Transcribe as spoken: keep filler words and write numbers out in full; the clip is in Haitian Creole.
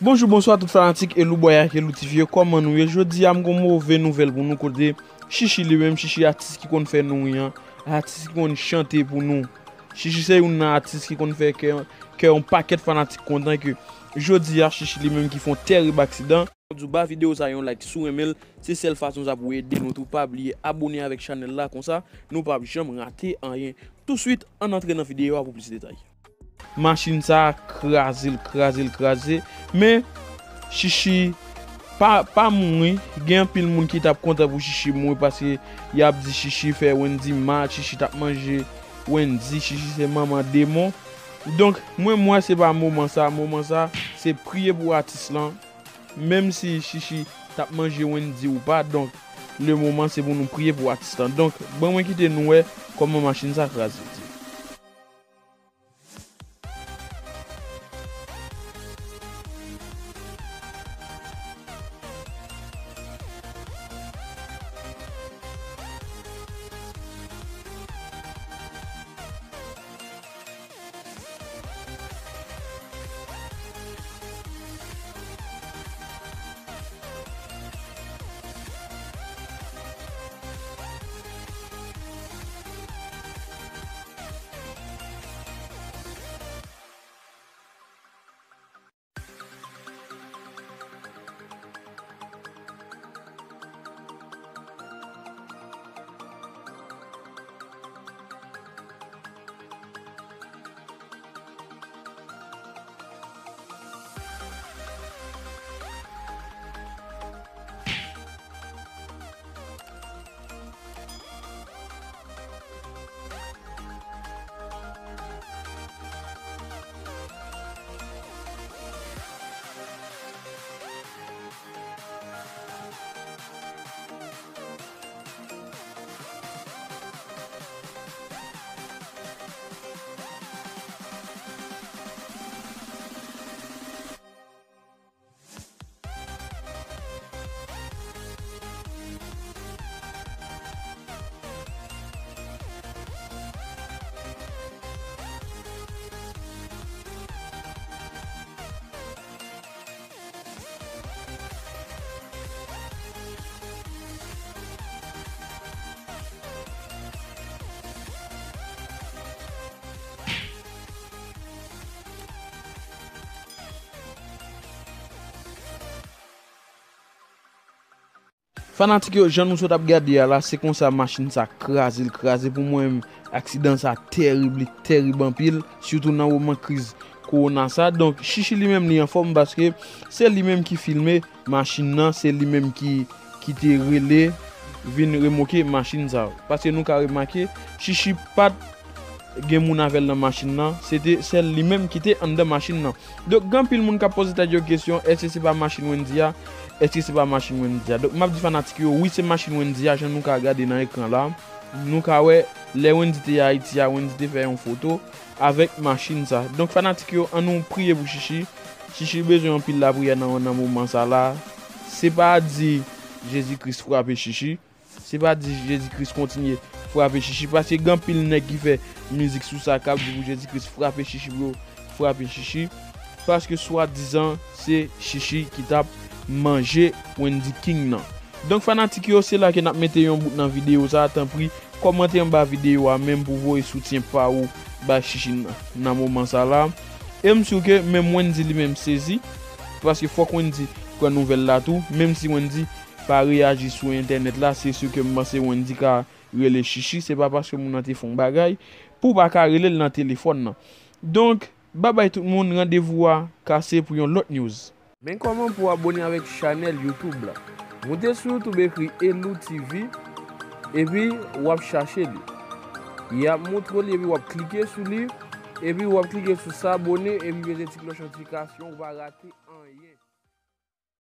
Bonjou, bonswa tout fanatik Elou Bòy ak Elou T V yo, kòman nou ye? Jodi a m gon move nouvèl pou nou kote Chichi li menm, Chichi atis ki konn fè nou ri an, atis ki konn chante pou nou. Chichi se youn nan atis ki konn fè kè, kè yon pakèt fanatik kontan ke jodi a Chichi li menm ki fè yon tèrib aksidan. Di w ba videyo sa yon like si w renmen l, se sèl fason sa pou ede nou tou. Pa bliye abone avèk chanèl la, konsa nou p ap janm rate anyen. Touswit, ann antre nan videyo a pou plis detay. Machin sa a kraze l, kraze l, kraze. Men, Chichi pa, pa mouri. Gen anpil moun ki t ap kontan pou Chichi mouri paske y ap di Chichi fè Wendy mal, Chichi t ap manje Wendy, Chichi se manman demon. Donk, mwen, m wè se pa moman sa. Moman sa, se priye pou atis lan. Menm si Chichi t ap manje Wendy ou pa, donk, le moman se pou nou priye pou atis lan. Donk, ban mwen kite nou wè kòman machin sa kraze. Fanatik yo, jan nou sot ap gade a la, se konsa machin sa kraze, l kraze. Pou mwen menm, aksidan sa tèrib, li tèrib anpil, sitou nan moman kriz kowona sa. Donk, Chichi li menm li anfòm paske se li menm ki filme machin nan, se li menm ki, ki te rele vin remoke machin sa. Paske nou ka remake, Chichi pa t gen moun avè l nan machin nan, se te sèl li menm ki te anndan machin nan. Donk, gen anpil moun k ap poze tèt yo kesyon, èske se pa machin Wendy a? Èske se pa machin Wendy a? Donk, m ap di fanatik yo, wi, se machin Wendy a, jan nou ka gade nan ekran la. Nou ka wè, lè Wendy te Ayiti a, Wendy te fè yon foto avèk machin sa. Donk, fanatik yo, ann nou priye pou Chichi. Chichi bezwen anpil lapriyè nan, nan moman sa la. Se pa di Jezi Kris frape Chichi. Se pa di Jezi Kris kontinye frape Chichi, paske gen anpil nèg ki fè mizik sou sa k ap di pou Jezi Kris frape Chichi, bro, frape Chichi, paske swadizan se Chichi ki t ap manje Wendy King nan. Donk, fanatik yo, se la ke n ap mete yon bout nan videyo sa a. Tanpri, kòmante anba videyo a menm pou voye soutyen pa ou bay Chichi nan, nan moman sa la. E m si ke menm Wendy li menm sezi, paske fòk Wendy pran nouvèl la tou, menm si Wendy pa reyaji sou entènèt la, se si ke m panse Wendy ka rele Chichi, se pa paske moun nan te fè yon bagay pou w pa ka rele l nan telefòn nan. Donk, babay tout moun, randevou a kase pou yon lòt news. Men kòman pou w abone avèk chanèl YouTube la. Moute sou YouTube, ekri Elou T V, epi w ap chache li. Y ap montre w li, epi w ap klike sou li, epi w ap klike sou s'abonner, epi peze ti klòch notifikasyon, ou pa rate anyen.